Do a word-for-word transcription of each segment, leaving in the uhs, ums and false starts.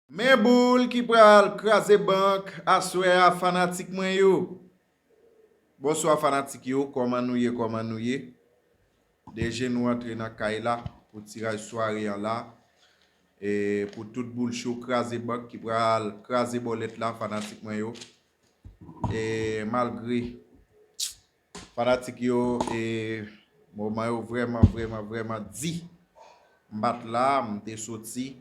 Men boul ki pral kraze bank aswè a, fanatik mwen yo. Bonswa fanatik yo, kòman nou ye, kòman nou ye? Deje nou antre nan kay la pou tiraj sware an la. E pou tout boul cho kraze bank ki pral kraze bòlèt la, fanatik mwen yo. E malgre fanatik yo, e moman yo vrèman, vrèman, vrèman di. M pa t la, m te soti.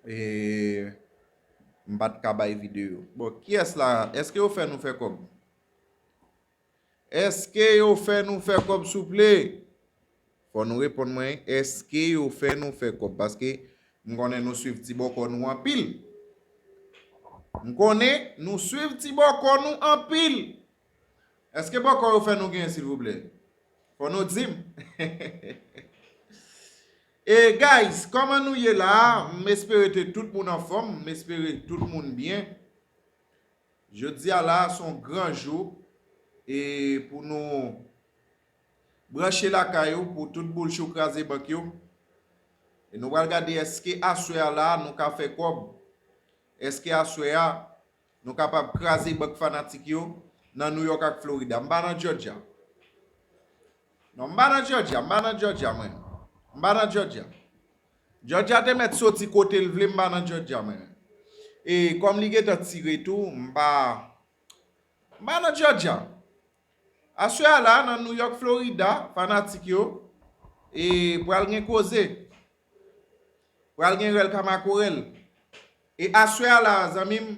E m pa t ka bay videyo. Bon, kiyès la? Èske yo fè nou fè kòb? Èske yo fè nou fè kòb, souple? Fò nou reponn mwen, èske yo fè nou fè kòb? Paske m konnen nou swiv ti bòkò nou anpil. M konnen nou swiv ti bòkò nou anpil. Èske bòkò yo fè nou genyen, silvouplè? Fò nou di m. E guys, kòman nou ye la? M espere ke tout moun anfòm, m espere tout moun byen. Jodi a la, se yon gran jou e pou nou branche lakay ou pou tout boul cho kraze bank yo. E nou pral gade èske aswè a la nou ka fè kòb. Èske aswè a nou kapab kraze bank fanatik yo nan New York ak Florida. M pa nan Georgia. Non, m pa nan Georgia, m pa nan Georgia, mwen. M pa nan Georgia. Georgia te mèt soti kote l vle, m pa nan Georgia, mwen. E kòm li gentan tire tou, m pa, m pa nan Georgia. Aswè a la, nan New York, Florida, fanatik yo, e pral gen koze. Pral gen rèl ka makorèl. E aswè a la, zanmi m,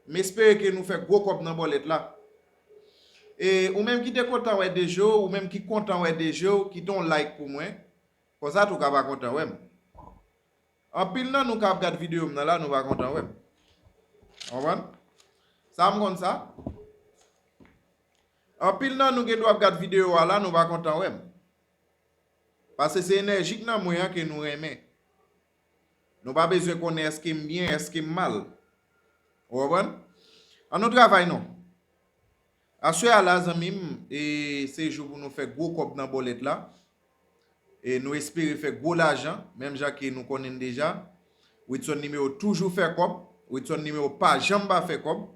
m espere ke nou fè gwo kòb nan bòlèt la. E ou menm ki te kontan wè Dejo, ou menm ki kontan wè Dejo, kite yon like pou mwen. Konsa tou ka pa kontan wè m. Anpil nan nou k ap gad videyo m nan la, nou pa kontan wè m. Konprann? Sa m konn sa. Anpil nan nou gen dwa ap gad videyo a la, nou pa kontan wè m. Paske se enèji k nan mwen an ke nou renmen. Nou pa bezwen konnen èske m byen, èske m mal. Ou konprann? An nou travay non. Aswè a la, zanmi m, e se jou pou nou fè gwo kòb nan bòlèt la. E nou espere fè gwo lajan, menm jan ke nou konnen n deja. Widson Nimewo toujou fè kòb. Widson Nimewo pa janm pa fè kòb.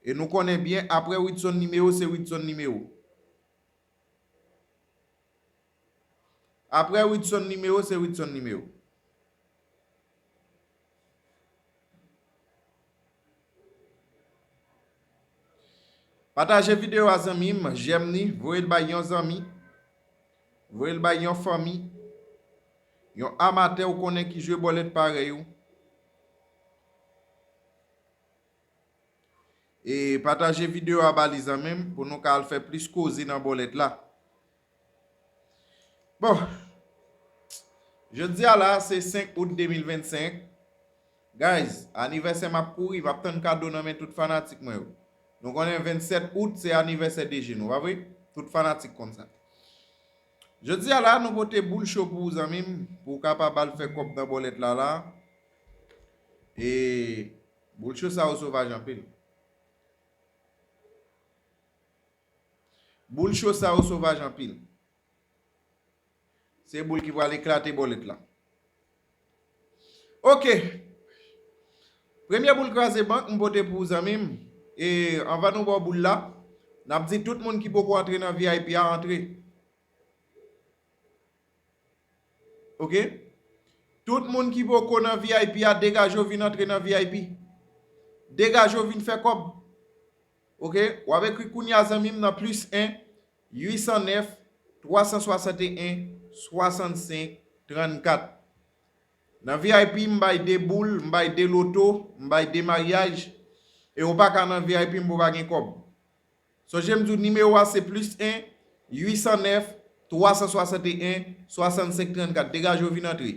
E nou konnen byen, apre Widson Nimewo, se Widson Nimewo. Apre Widson Nimewo, se Widson Nimewo. Pataje videyo a, zanmi m, jèm li, voye l bay yon zanmi, voye l bay yon fanmi, yon amatè ou konnen ki jwe bòlèt parèy ou. E pataje videyo a ba li, zanmi m, pou nou ka al fè plis koze nan bòlèt la. Bon, jodi a la, se senk out de mil vennsenk. Guys, anivèsè m ap kouri, m ap tann kado nan men tout fanatik mwen yo. Nou konnen vennsèt out se anivèsè Deje nou, pa vre? Tout fanatik konn sa. Jodi a la, nou pote boul cho pou ou, zanmi m, pou w kapab al fè kòb nan bòlèt la la. E boul cho sa yo sovaj anpil. Boul cho sa yo sovaj anpil. Se boul ki pral eklate bòlèt la. Oke. Premye boul kraze bank m pote pou ou, zanmi m. E anvan nou ba w boul la, n ap di tout moun ki poko antre nan V I P a, antre. Oke? Tout moun ki poko nan V I P a, degaje w vin antre nan V I P. Degaje w vin fè kòb. Oke? W ap ekri kounye a, zanmi m, nan plis en, uit san nèf, twa san swasant e en, swasannsenk, trannkat. Nan V I P, m bay de boul, m bay de loto, m bay de maryaj. E w pa ka nan V I P, m pou pa gen kòb. Sonje m di w nimewo a se plis en, uit san nèf, twa san swasant e en, swasannsenk, trannkat. Degaje w vin antre.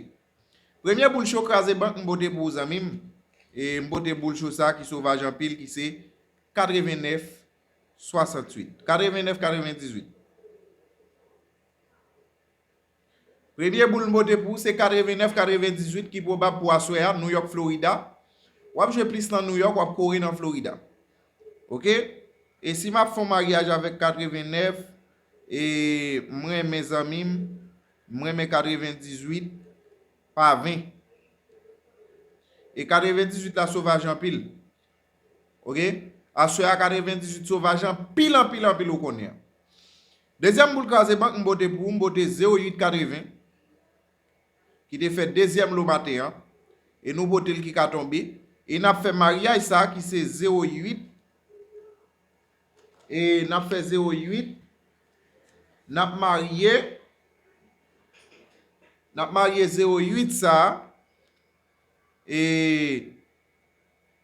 Premye boul cho kraze bank m pote pou ou, zanmi m. E m pote boul cho sa ki sovaj anpil, ki se katrevennèf swasanntuit. Katrevennèf katrevendizuit. Premye boul m pote pou ou se katrevennèf katrevendizuit ki pwobab pou aswè a, New York, Florida. W ap jwe plis nan New York, w ap kore nan Florida. Oke? E si m ap fè yon maryaj avèk katrevennèf, e m renmen zanmi m, m renmen katrevendizuit pa ven. E katrevendizuit la sovaj anpil. Oke? Aswè a katrevendizuit sovaj anpil, anpil, anpil ou konnen an. Dezyèm boul kraze bank m pote pou ou, m pote zewo uit katreven. Ki te fè dezyèm lo maten an. E nou pote l ki ka tonbe. E n ap fè maryaj sa ki se zewo uit. E n ap fè zewo uit. N ap marye. N ap marye zewo uit sa. E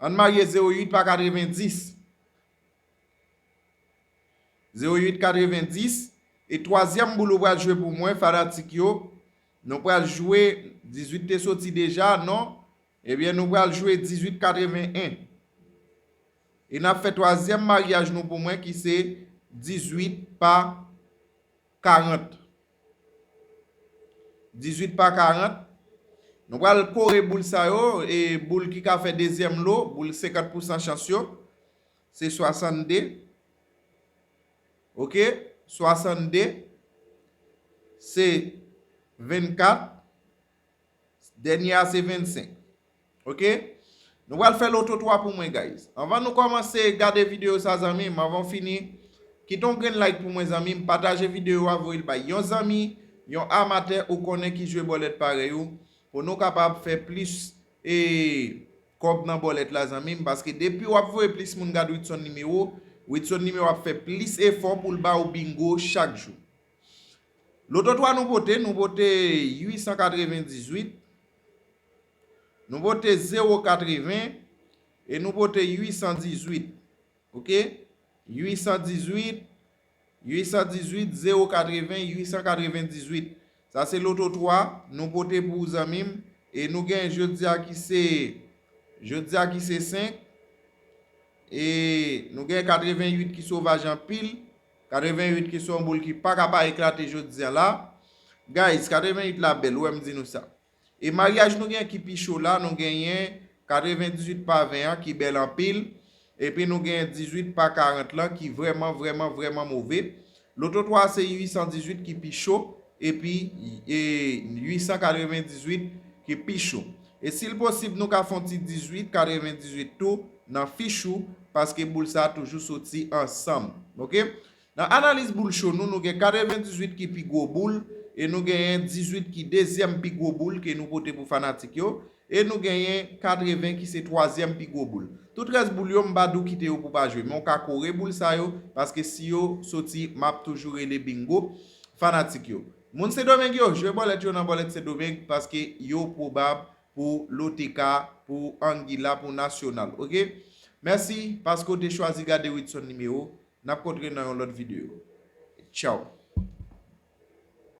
ann marye zewo uit pa katrevendis. Zewo uit katrevendis. E twazyèm boul ou pral jwe pou mwen, fanatik yo. Nou pral jwe, dizuit te soti deja, non? Ebyen, nou pral jwe dizuit katreven en. E n ap fè twazyèm maryaj nou pou mwen ki se dizuit pa karant. Dizuit pa karant. Nou pral kore boul sa yo, e boul ki ka fè dezyèm lo, boul senkant pousan chans yo, se swasannde. Oke? Swasannde, se vennkat, dènye a se vennsenk. Oke? Nou pral fè loto twa pou mwen, guys. Anvan nou kòmanse gade videyo sa, zanmi m, anvan w fini, kite yon grenn like pou mwen, zanmi m, pataje videyo a, voye l bay yon zanmi, yon amatè ou konnen ki jwe bòlèt parèy ou, pou nou kapab fè plis, e, kòb nan bòlèt la, zanmi m, paske depi w ap voye plis moun gad Widson Nimewo, Widson Nimewo ap fè plis efò pou l ba ou bingo chak jou. Loto twa nou pote, nou pote uit san katrevendizuit, nou pote zewo katreven, e nou pote uit san dizuit. Oke? Uit san dizuit, uit san dizuit, zewo katreven, uit san katrevendizuit. Sa se loto twa, nou pote pou ou, zanmi m. E nou gen jodi a ki se, jodi a ki se senk. E nou gen katreven uit ki sovaj anpil. Katreven uit ki se yon boul ki pa ka pa eklate jodi a la. Guys, katreven uit la bèl, ou wè m di nou sa. E maryaj nou gen ki pi cho la, nou genyen katrevendizuit pa ven an ki bèl anpil. Epi nou genyen dizuit pa karant lan ki vrèman, vrèman, vrèman move. Loto twa se uit san dizuit ki pi cho, epi, e, uit san katrevendizuit ki pi cho. E si l posib, nou ka fè yon ti dizuit katrevendizuit tou nan fich ou, paske boul sa a toujou soti ansanm. Oke? Nan analiz boul cho nou, nou gen katrevendizuit ki pi gwo boul, e nou genyen dizuit ki dezyèm pi gwo boul ke nou pote pou fanatik yo, e nou genyen katreven ki se twazyèm pi gwo boul. Tout rès boul yo, m pa di w kite yo pou pa jwe, men w ka kore boul sa yo, paske si yo soti, m ap toujou rele bingo fanatik yo. Moun Sendomeng yo, jwe bòlèt yo nan bòlèt Sendomeng, paske yo pwobab pou loteka, pou angila, pou nasyonal, oke? Mèsi paske w te chwazi gade Widson Nimewo. N ap kontre nan yon lòt videyo. Tchaw.